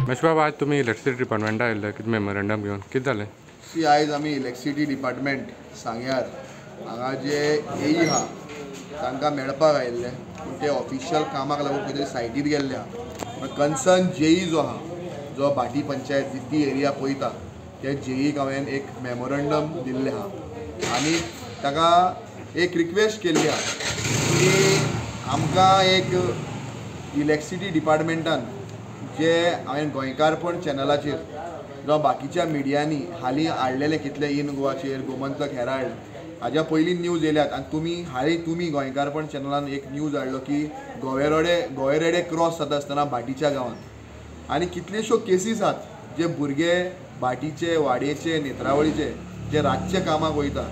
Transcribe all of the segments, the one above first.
महेश बाब, आज तुमी इलेक्ट्रिसिटी डिपार्टमेंटा आयिल्ले कितें मेमोरंडम घेवन, कितें जालें? सी, आयज आमी इलेक्ट्रिसिटी डिपार्टमेंट सांग्यार हांगा जे एई आहा तांकां मेळपाक आयिल्ले, पूण ते ऑफिशियल कामाक लागून खंय तरी सायटीर गेल्ले आहा. कन्सर्न जेई जो आहा, जो भाटी पंचायत जी ती एरिया पळयता, त्या जेईक हांवें एक मेमोरंडम दिल्लें आहा आनी ताका एक रिक्वेस्ट केल्ली आहा की आमकां एक इलेक्ट्रिसिटी डिपार्टमेंटान जे हांवें गोंयकारपण चॅनलाचेर जावं बाकीच्या मिडियांनी हालीं हाडलेले कितले इन गोवाचेर, गोमंतक हेराल्ड हाज्या पयलीं न्यूज येयल्यात आनी तुमी हालीं तुमी गोंयकारपण चॅनलान एक न्यूज हाडलो की गोवेरेडे क्रॉस जाता आसतना भाटीच्या गांवांत आनी कितल्योश्यो केसीस आहात जे भुरगे भाटीचे, वाडयेचे, नेत्रावळीचे जे रातचे कामाक वयता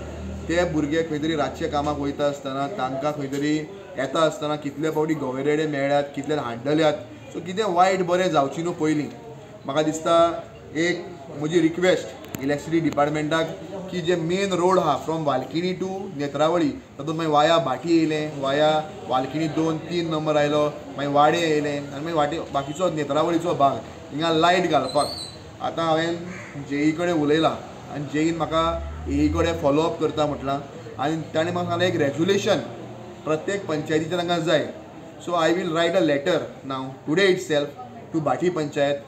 ते भुरगे खंय तरी रातचे कामाक वयता आसतना तांकां खंय तरी येता आसतना कितले फावटी गोवेरेडे मेळ्ळ्यात, कितले हाडल्यात. सो कितें वायट बरें जावची न्हू पयलीं म्हाका दिसता एक म्हजी रिक्वेस्ट इलेक्ट्रिसिटी डिपार्टमेंटाक की जे मेन रोड आहा फ्रॉम वालकिणी टू नेत्रावळी, तातूंत मागीर वाया भाटी येयलें, वाया वालकिणी 2-3 नंबर आयलो, मागीर वाडे येयलें आनी मागीर वाटे बाकीचो नेत्रावळीचो भाग हिंगा लायट घालपाक आतां हांवें जेई कडेन उलयलां आनी जेईन म्हाका एई कडेन फॉलोअप करता म्हटलां आनी ताणें म्हाका सांगलें एक रेजोल्युशन प्रत्येक पंचायतीचें तांकां जाय. So I will write a letter now today itself to Bhati panchayat,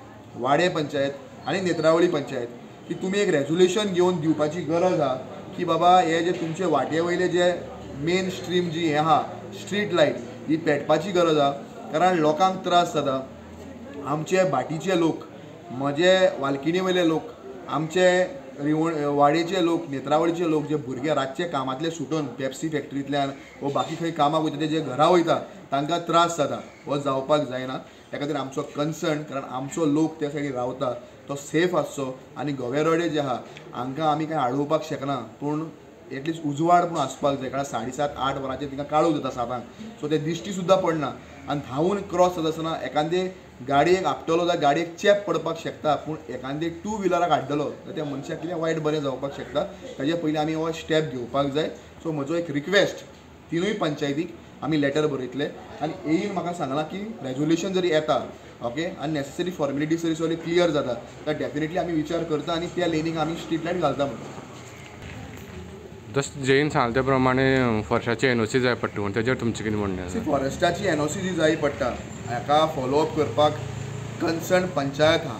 Wade panchayat आनी नेत्रावळी पंचायत की तुमी एक रेजोल्युशन घेवन दिवपाची गरज आहा की बाबा हे जे तुमचे वाटे वयले जे मेन स्ट्रीम जी हें आहा स्ट्रीट लायट ही पेटपाची गरज आहा, कारण लोकांक त्रास जाता. आमचे भाटीचे लोक, म्हजे वालकिणी वयले लोक, आमचे वाडेचे लोक, नेत्रावळीचे लोक जे भुरगे रातचे कामांतले सुटून पेप्सी फॅक्टरींतल्यान वो बाकी खंय कामाक वयता ते जे घरा वयता तांकां त्रास जाता, हो जावपाक जायना. त्या खातीर आमचो कन्सर्न, कारण आमचो लोक त्या सायडीन रावता तो सेफ आसचो आनी गोवेरोडे जे आहा हांकां आमी कांय आडोवपाक शकना, पूण एटलिस्ट उजवाड पूण आसपाक जाय, कारण 7:30-8 वरांचेर तिंगा काळोख जाता 7आंक, सो ते दिश्टी सुद्दां पडना आनी धांवून क्रॉस जाता आसतना एकादे गाडयेक आपटलो जाल्यार गाडयेक चेप पडपाक शकता, पूण एकादे टू व्हिलराक हाडटलो जाल्यार त्या मनशाक कितें वायट बरें जावपाक शकता. ताजे पयलीं आमी हो स्टेप घेवपाक जाय. सो म्हजो एक रिक्वेस्ट तिनूय पंचायतीक आमी लेटर बरयतले आनी एईन म्हाका सांगलां की रेजोल्युशन जरी येता ओके आनी नॅसेसरी फॉर्मेलिटीज जरी सगळी क्लियर जाता तर डेफिनेटली आमी विचार करता आनी त्या लेनीक आमी स्ट्रीट लायट घालता. म्हणून जशें जेईन सांगले त्या प्रमाणे फॉरेस्टाची एनओसी जाय पडटा, म्हणून तेजेर तुमचें कितें म्हणणें आसा? फॉरेस्टाची एनओसी जी जाय पडटा हाका फॉलोअप करपाक कन्सर्न पंचायत आहा,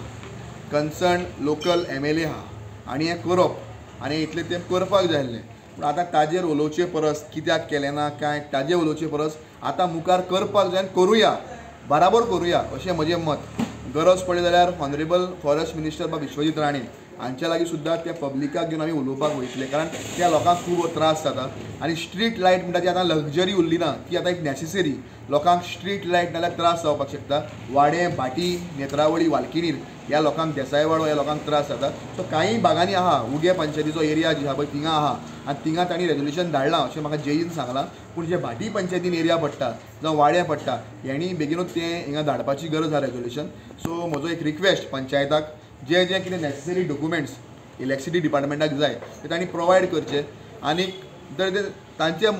कन्सर्न लोकल MLA आहा आनी हें करप आनी इतलें तें करपाक जाय आसलें, पूण आतां ताजेर उलोवचे परस कित्याक केलें ना कांय ताजेर उलोवचे परस आतां मुखार करपाक जाय आनी करुया, बराबर करुया अशें म्हजें मत. गरज पडली जाल्यार ऑनरेबल फॉरेस्ट मिनिस्टर बाब विश्वजीत राणे हांच्या लागीं सुद्दां त्या पब्लिकाक घेवन आमी उलोवपाक वयतले, कारण त्या लोकांक खूब त्रास जाता आनी स्ट्रीट लायट म्हणटा ती आतां लक्झरी उरली ना, ती आतां एक नॅसेसरी. लोकांक स्ट्रीट लायट नाल्यार त्रास जावपाक शकता. वाडे, भाटी, नेत्रावळी, वालकिणीर ह्या लोकांक, देसायवाडो ह्या लोकांक त्रास जाता. सो कांय भागांनी आहा, उगे पंचायतीचो एरिया जी आहा पळय थिंगा आहा आनी थिंगा तांणी रेजोल्युशन धाडलां अशें म्हाका जेईन सांगलां, पूण जे भाटी पंचायतीन एरिया पडटा जावं वाड्या पडटा हेणी बेगीनूच तें हिंगा धाडपाची गरज आहा रेजोल्युशन. सो म्हजो एक रिक्वेस्ट पंचायताक जे जे कितें नॅसेसरी डॉक्युमेंट्स इलेक्ट्रिसिटी डिपार्टमेंटाक जाय ते तांणी प्रोवायड करचे आनी जर ते तांचे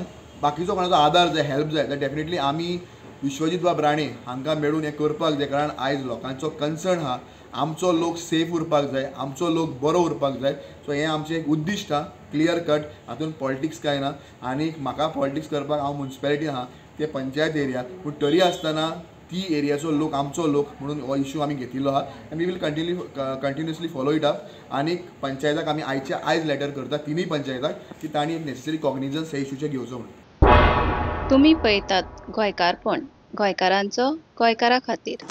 बाकीचो कोणाचो आदार जाय, हेल्प जाय जाल्यार डेफिनेटली आमी विश्वजीत बाब राणे हांकां मेळून हें करपाक जाय, कारण आयज लोकांचो कन्सर्न आहा, आमचो लोक सेफ उरपाक जाय, आमचो लोक बरो उरपाक जाय. सो हें आमचें एक उद्दिश्ट आहा, क्लियर कट, हातूंत पॉलिटिक्स कांय ना आनी म्हाका पॉलिटिक्स करपाक हांव मुन्सिपेलिटी आहा, ते पंचायत एरिया, पूण तरी आसतना ती एरियाचो लोक आमचो लोक म्हणून हो इशू आमी घेतिल्लो आहा आनी we will continuously follow it up. आनी पंचायताक आमी आयच्या आयज लेटर करता तिनूय पंचायताक की तांणी एक नेसेसरी कॉग्निजन्स ह्या इशूचेर घेवचो म्हणून. तुमी पळयतात गोंयकारपण, गोंयकारांचो गोंयकारा खातीर.